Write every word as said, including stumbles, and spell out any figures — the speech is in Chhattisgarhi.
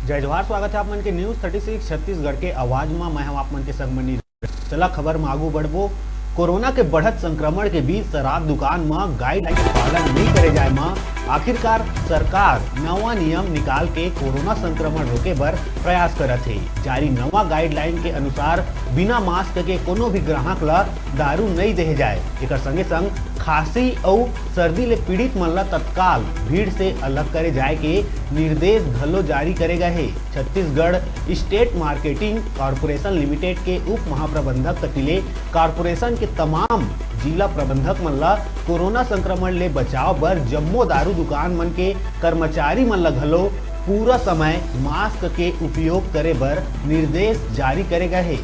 जय जोहार, स्वागत है आप मन के News thirty six छत्तीसगढ़ के आवाज मा। मैं हम आप मन के संग मनी। चला खबर मा आगू बढ़बो। कोरोना के बढ़त संक्रमण के बीच शराब दुकान मा गाइडलाइन के पालन नहीं करे जाए मा आखिरकार सरकार नवा नियम निकाल के कोरोना संक्रमण रोके बर प्रयास करत हे। जारी नवा गाइडलाइन के अनुसार बिना मास्क के कोनो भी ग्राहक ला दारू नहीं देहे जाए। एकर संगे संग खांसी अउ सर्दी ले पीड़ित मन ला तत्काल भीड़ से अलग करे जाए के निर्देश घलो जारी करे गए हे। Chhattisgarh state marketing corporation limited के उप महाप्रबंधक कति ले कॉरपोरेशन के तमाम जिला प्रबंधक मन ला कोरोना संक्रमण ले बचाव बर जम्मो दारू दुकान मन के कर्मचारी मन ला घलो पूरा समय मास्क के उपयोग करे बर निर्देश जारी करे गए हे।